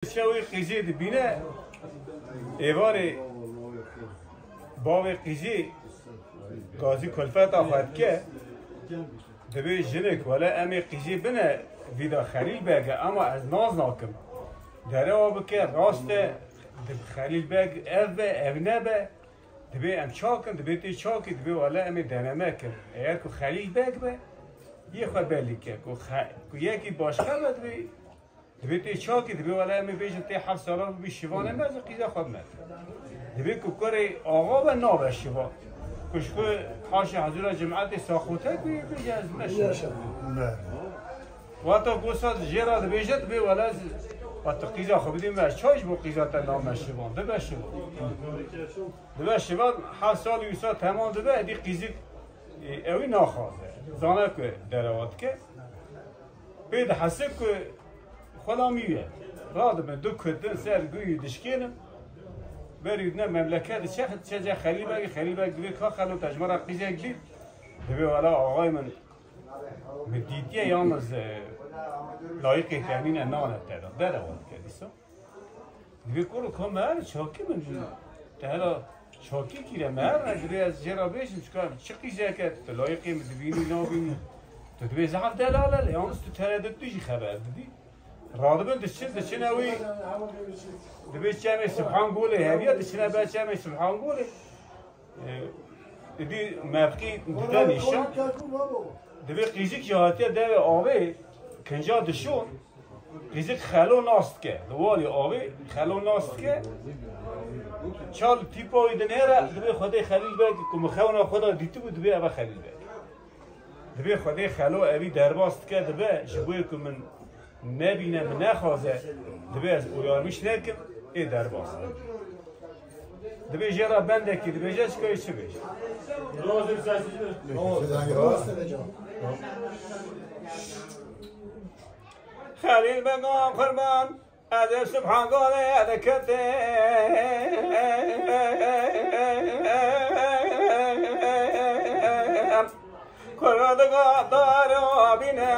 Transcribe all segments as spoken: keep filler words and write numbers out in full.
Şewê qîzê dibîne, êvarê bavê qîzê gazî kulfeta xwe dike, dibê jinik, wele em ê qîzê bine vîda Xelîl Beg e, ama ez naz nakim. Derewa bike, rast e, dib-, Xelîl Beg ev be, ev nebe, dibê em çakin, dibê tê çakî, dibê wele em ê deneme kin. Eger ku Xelîl Beg be, yê xwe belî ke, ku xe-, ku yekî başqe be, dibê Dibê tê çakî, dibê wele em ê bêjin tê heft sala bibî şivanê me, ez ê qîza xwe bime. Dibê ku kurê axa be nabe şivan. Ku ji xwe haşa hezûra cimetê saxotek bî, bêje ez me şivan. Wata gosa jê re dibêje, dibê wele ez, wata qîza xwe bidî me, ez çay ji bo qîza te name şivan, dibe şivan. Dibe şivan, heft sal û wisa temam dibe, êdî qîzik, e, ewî naxwaze. Zane ku derewa dike. Pê dihese ku xwelamî ye. Radibin du kutin ser guyî dişkênin. Berî dine memleket diçe, diçe cem Xelîl Begî, Xelîl Beg dibê ka Xelo te ji me re qîzek dît. Dibê wela axayê min min dîtiye yalnız, e, layîqê te nîne nane te de. Derewa dike dîsa. Dibê kuro ka me her çakî min. Te hela çakî kîre me her ne dibê ez jê re bêjim, çika çi qîzeke tu layîqê min dibînî, nabînî. Tu dibê zehf delal e, yalnız tu tereditli jî xeber didî. Radibin diçin, diçin ewî dibê çemê Subhan Golê heviye, diçine ber çemê Subhan Golê. E, dibî mevqî dide nîşan. Dibê qîzik jî hatiye devê avê, kinca dişon. Qîzik Xelo nas dike. Li walî avê Xelo nas dike. Çal tîpa wî dinêre, dibê Xwedê Xelîl Beg ku min xewna xwe de dîtibû, dibê eve Xelîl Beg. Dibê Xwedê Xelo evî derbas dike, dibe ji bo ku min nebîne, min nexwaze, dibê ez uyarmîş nekim, ê derbas be. Dibê jê re bendekî dibêje, çikayê çi bêje? Xelîl Bega qurban, ez ê Subhan Golê dikitim. Kura diga daro bîne.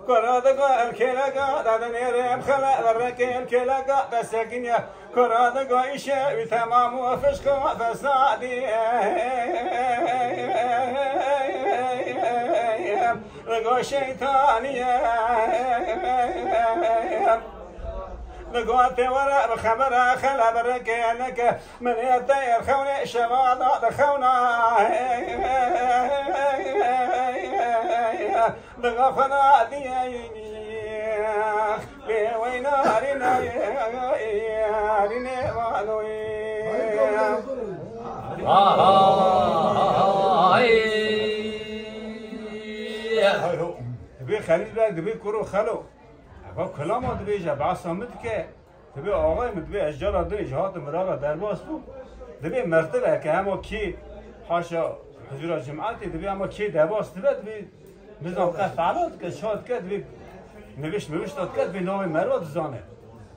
Kura diga el kêleka da dinêrê em xele verrekê el kêleka da sekinye. Kura diga îşe wî temam û fişka fesadî. Diga şeytaniye. Diga tê were bi xebere xele verrekê neke. Min ê te êr xewnê şeva da dixewna. Diga xwe da diyê lê wey narîne, yarîne vanoyê. Dibê Xelîl Beg, dibê kuro Xelo. Eva kilama dibêje, behsa min dike. Dibê axayê min, dibê ez cara din jî hatim vira re derbas bûm. Dibê mertibeke hema kê haşa huzura cimetê, dibê hema kê derbas dibe, dibê nizam qe feala dike, ça dike, dibê niviş miviş da dike, dibê navê meriva dizane.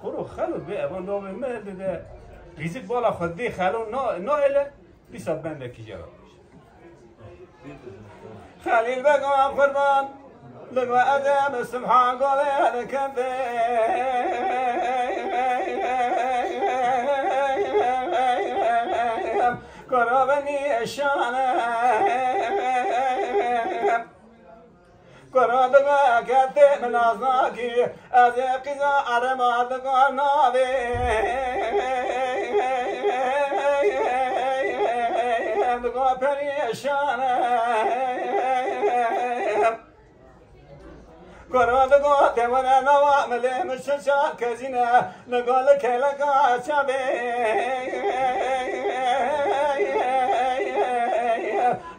Kuro Xelo dibê eva navê me dide. Qîzik bala xwe dê Xelo na, nahêle, dîsa bendekî jê re. Xelîl Bega qurban, li we edeb Subhan Golê dikitim. Kura benî şanim. Kura diga ketê min naznakî, ez ê qîza erema diga navê. Diga perîşan e. Kura diga te were nava milê min çi çar kezîne, diga li kêleka çavê.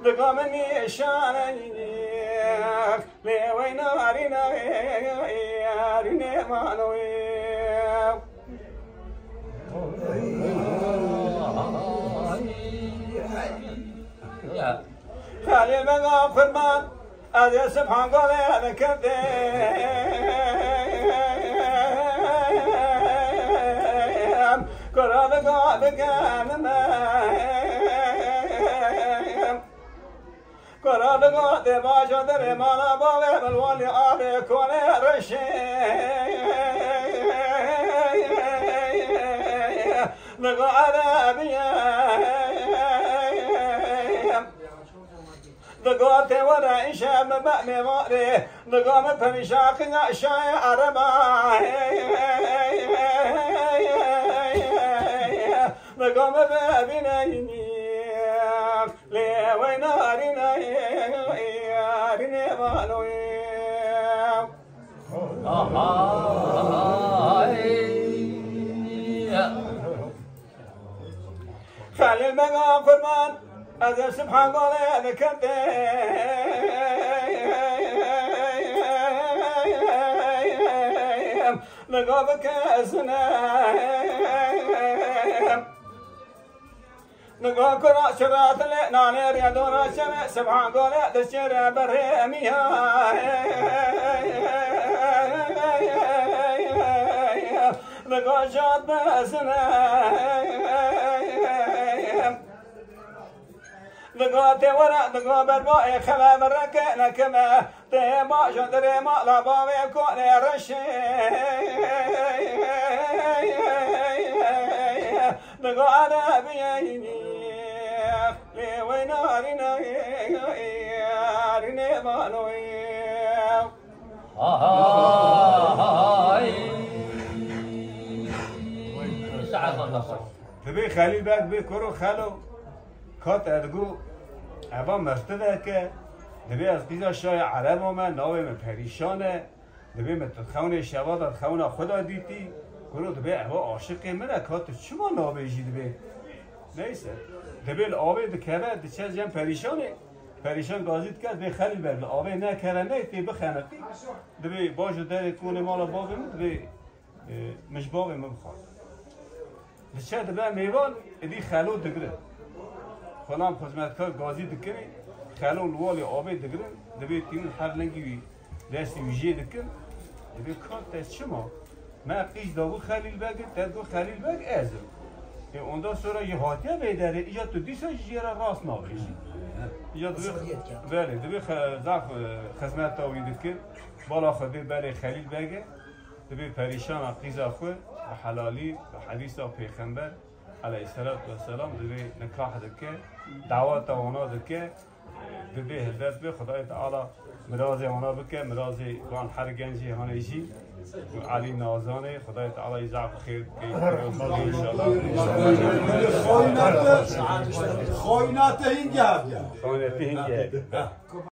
Diga min nîşan e. Lê wey narîne, yarîne manoyê. Xelîl Bega qurban, ez ê Subhan Golê dikitim. Kura diga digenim. Para digo te bajo dere mala bave belwali ave kone reşe. Digo arabiye. Digo te were işe me be me vare. Digo me perişa kıya şaye araba. Digo me be bineyni. Lê wey narîne, yarîne vanoyê. Aha, ay. Xelîl Bega Qurban, ez ê Subhan Gole dikirdim. Li gavike zine. Nigo kura şirat le nane riya dora şeme Subhan Gole dişere beremiya. Nigo şat besine. Nigo te wara, nigo berba e xela bereke nekeme. Te bajo dere mala bavê kone reşe. Digo erebiyê lê wey narîne, yarîne vanoyê. Aha, ay. Saet Allah. Dibê Xelîl Beg bê kuro xelo. Kat ergo eva mertivek e. Dibê ez qîza şayê ereba me, navê me Perîşan e. Dibê me tu xewnê şeva de xewna xwe de dîtî. Kuro dibê eva aşiqê min e, ka tu çima nabêjî dibê. Neyse. Dibê li avê dikeve, diçe cem Perîşanê. Perîşan gazî dike, dibê Xelîl Beg li avê nekeve, ney tê bixeniqî. Dibê bajo derê konê mala bavê min, dibê, e, min ji bavê min bixwaz. Diçe dibe mêvan, êdî xelo digirin. Xulam xizmetkar gazî dikirin, xelo li walê avê digirin, dibê tînin her lengî wî destê wî jê dikin. Dibê ka te çima? Me qîz dabû Xelîl Begê, te got Xelîl Beg ez im. E, ondan sonra jî hatiye vê derê, îca tu dîsa jî jê re rast nabêjî. Îca dibê, belê, dibê xe-, zaf, e, xizmeta wî dikin. Bala xwe dê berê Xelîl Beg e. Dibê perîşana qîza xwe bi helalî, bi hedîsa Pêxember eleyhîsselatu wesselam dibê nikah dike, daweta wana dike, dibê helbet be Xwedayê Teala mirazê wana bike, mirazê van her gencê hane jî û Elî Nazanê, Xwedayê Teala jî zaf bi xêr bike, înşallah. Xoyna te, xoyna te hingê hevdiya. Xoyna te hingê.